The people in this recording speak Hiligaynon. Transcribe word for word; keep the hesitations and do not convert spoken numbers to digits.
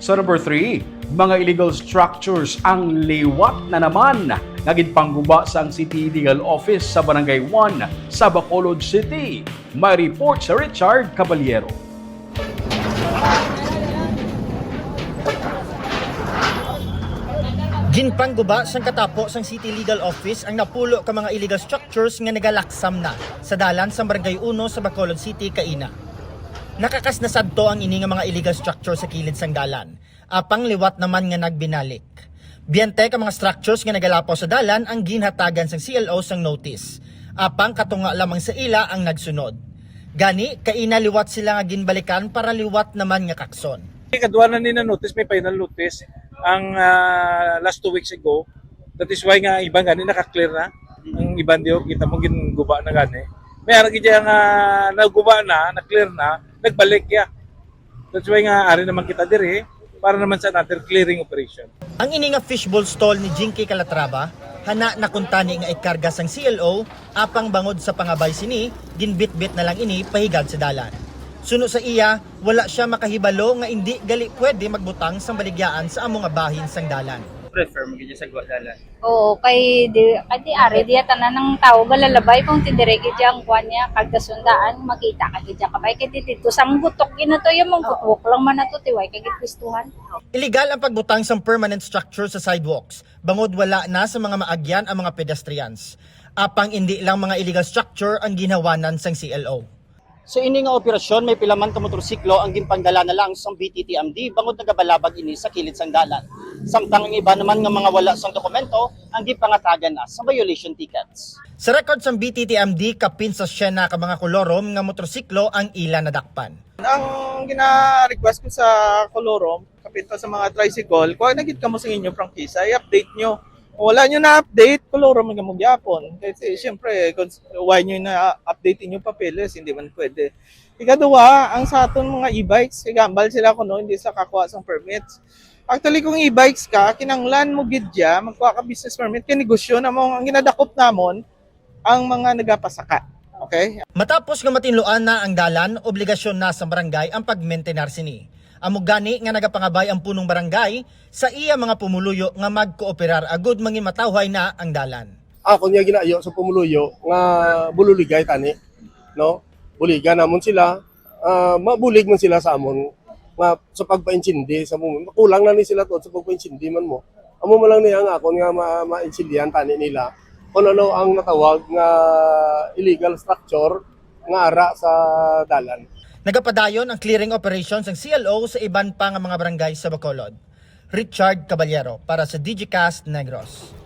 Sa number three, mga illegal structures ang liwat na naman nga ginpangguba sang City Legal Office sa Barangay one sa Bacolod City. May report si Richard Caballero. Ginpangguba sang katapo sang City Legal Office ang napulo ka mga illegal structures nga nagalaksam na sa dalan sang Barangay uno sa Bacolod City kaina. Nakakas na sadto ang ini nga mga illegal structure sa kilid sang dalan, apang liwat naman nga nagbinalik. Biyente ka mga structures nga nagalapaw sa dalan ang ginhatagan sang C L O sang notice, apang katunga lamang sa ila ang nagsunod. Gani, kaina liwat sila nga ginbalikan para liwat naman nga kakson. Kadwa na ni na notice, may final notice ang ah, last two weeks ago. That is why nga iban gani naka-clear na. Ang iban diyo kita mo ginguba na gani. May ara gid nga naguba na, na-clear na, nagbalik ya. That's why nga ari naman kita diri para naman sa another clearing operation. Ang ini nga fishbowl stall ni Jinky Calatrava, hana na kuntani nga ikarga sang C L O, apang bangod sa pangabay sini, ginbitbit na lang ini pahigad sa dalan. Suno sa iya, wala siya makahibalo nga indi gali pwede magbutang sang baligyaan sa amo nga bahin sang dalan. Prefer mo gid sa gwa dalan. Oo, kay di kay di ari diya tanan ng tao galalabay kung ti dire gid ang kuan niya kag kasundaan makita ka gid kabay kay di dito sang gutok ginato yung mong gutok lang man nato ti way kay gid pistuhan. Illegal ang pagbutang sang permanent structure sa sidewalks, bangod wala na sa mga maagyan ang mga pedestrians. Apang indi lang mga illegal structure ang ginhawanan sang C L O. Sa ini nga operasyon, may pila man ka motorsiklo ang ginpangdala na lang sang B T T M D bangod nagabalabag ini sa kilid sang dalan. Samtang ang iba naman nga mga wala sang dokumento ang ginpangatagan na sa violation tickets. Sa record sang B T T M D, kapin sa siyena ka mga kolorom nga motorsiklo ang ila nadakpan. Ang gina-request ko sa Colorum, kapin pa sa mga tricycle, kuha na gid kamo sa inyo prangkisa, i-update nyo. Kung wala nyo na-update, Colorum man kamo gyapon. Kasi siyempre, kung s- why nyo na-update inyo papeles, hindi man pwede. Ikaduha, ang sa aton mga e-bikes, igambal sila kuno hindi sa kakuha sang permits. Actually, kung e-bikes ka, kinanglan mo gid ya, magkuha ka business permit, kay negosyo na mo. Ang ginadakop namon, ang mga nagapasaka. Okay? Matapos nga matinluan na ang dalan, obligasyon na sa barangay ang pagmentenar sini. Amo gani nga nagapangabay ang punong barangay sa iya mga pumuluyo nga magkooperar agud manginmatawhay na ang dalan. Ako niya ginaayo sa pumuluyo nga bululigay tani, no? Buligan namon sila, ah, mabulig man sila sa amon nga sa pagpaintindi sa amon. Makulang na ni sila tuod sa pagpaintindi man mo. Amo man lang niya ang akon nga ma maintindihan tani nila kung ano ang natawag nga illegal structure nga ara sa dalan. Nagapadayon ang clearing operation sang C L O sa iban pa nga mga barangay sa Bacolod. Richard Caballero para sa Digicast Negros.